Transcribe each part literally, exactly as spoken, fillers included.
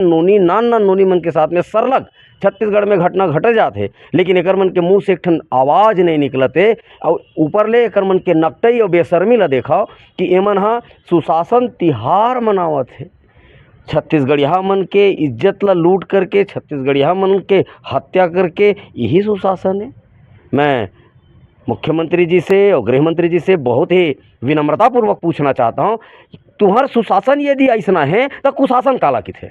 नोनी, नान नान नोनी मन के साथ में सरलग छत्तीसगढ़ में घटना घटे जात हे, लेकिन एकर मन के मुंह से एक ठन आवाज नहीं निकलत हे। अउ ऊपर ले एकर मन के नकटई अउ बेशर्मी ला देखव कि एमन ह सुशासन तिहार मनावत हे। छत्तीसगढ़िया मन के इज्जत ला लूट करके, छत्तीसगढ़िया मन के हत्या करके, यही सुशासन है। मैं मुख्यमंत्री जी से और गृह मंत्री जी से बहुत ही विनम्रतापूर्वक पूछना चाहता हूँ, तुम्हार सुशासन यदि ऐसना है, तो कुशासन काला किथे?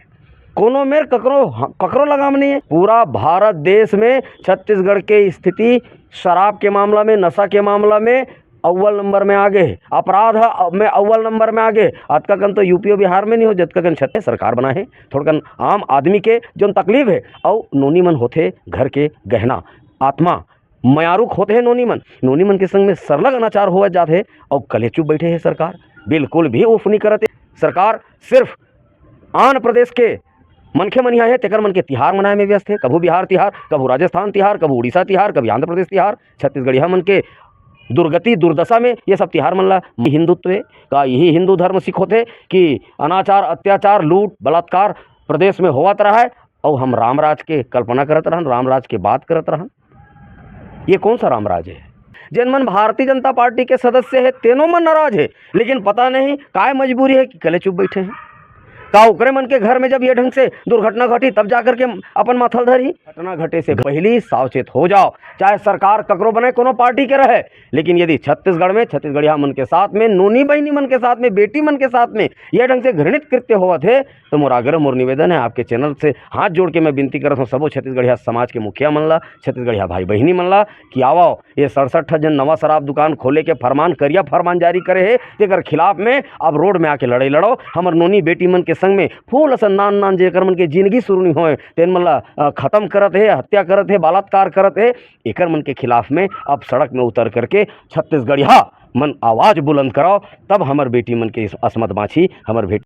कोनो मेर ककरो, ककरो लगाम नहीं है। पूरा भारत देश में छत्तीसगढ़ के स्थिति शराब के मामला में, नशा के मामला में अव्वल नंबर में आगे है, अपराध में अव्वल नंबर में आगे है। अतका कन तो यूपी और बिहार में नहीं हो, जतका कन छत्तीस सरकार बना है। थोड़कन आम आदमी के जोन तकलीफ है, अउ नोनी मन होथे घर के गहना, आत्मा, मयारुक होते हैं नोनी मन। नोनी मन के संग में सरलग अनाचार होवत जात हे, अउ कले चुप बैठे हे सरकार, बिल्कुल भी उफ नहीं करत हे। सरकार सिर्फ आन प्रदेश के मनखे मन यहाँ हे, तेकर मन के तिहार मनाए में व्यस्त हे। कभू बिहार तिहार, कभू राजस्थान तिहार, कभू उड़ीसा तिहार, कभी आंध्र प्रदेश तिहार। छत्तीसगढ़िया मन के दुर्गति, दुर्दशा में ये सब तिहार मन ला हिंदुत्व हे। का यही हिंदू धर्म सिखोथे कि अनाचार, अत्याचार, लूट, बलात्कार प्रदेश में होवत रहा है, अउ हम रामराज के कल्पना करत रहन, रामराज के बात करत रहन? ये कौन सा रामराज है? जेन मन भारतीय जनता पार्टी के सदस्य है, तेनो मन नाराज है, लेकिन पता नहीं काय मजबूरी है कि कले चुप बैठे हैं। का ओकरे मन के घर में जब ये ढंग से दुर्घटना घटी, तब जाकर के अपन माथल धरी? घटना घटे से पहली सावचेत हो जाओ, चाहे सरकार ककरो बने, कोनो पार्टी के रहे, लेकिन यदि छत्तीसगढ़ में छत्तीसगढ़िया मन के साथ में, नोनी बहिनी मन के साथ में, बेटी मन के साथ में ये ढंग से घृणित कृत्य होवत हे, तो मोर आग्रह, मोर निवेदन है, आपके चैनल से हाथ जोड़ के मैं विनती करत हूँ, सबो छत्तीसगढ़िया समाज के मुखिया मन ला, छत्तीसगढ़िया भाई बहिनी मन ला, कि आवो, ये सड़सठ ठन नवा शराब दुकान खोले के फरमान, करिया फरमान जारी करे हे, तेकर खिलाफ में अब रोड में आके लड़ाई लड़ो। हमर नोनी बेटी मन के संग में फूल असन नान नान जेकर मन के जिंदगी शुरू नहीं होए, तेन मन ला, अ, खत्म करत हे, हत्या करत हे, बलात्कार करत हे, एकर मन के खिलाफ में अब सड़क में उतर करके छत्तीसगढ़िया मन आवाज बुलंद कराओ, तब हमर बेटी मन के इस-, असमत बाँची, हमर बेटी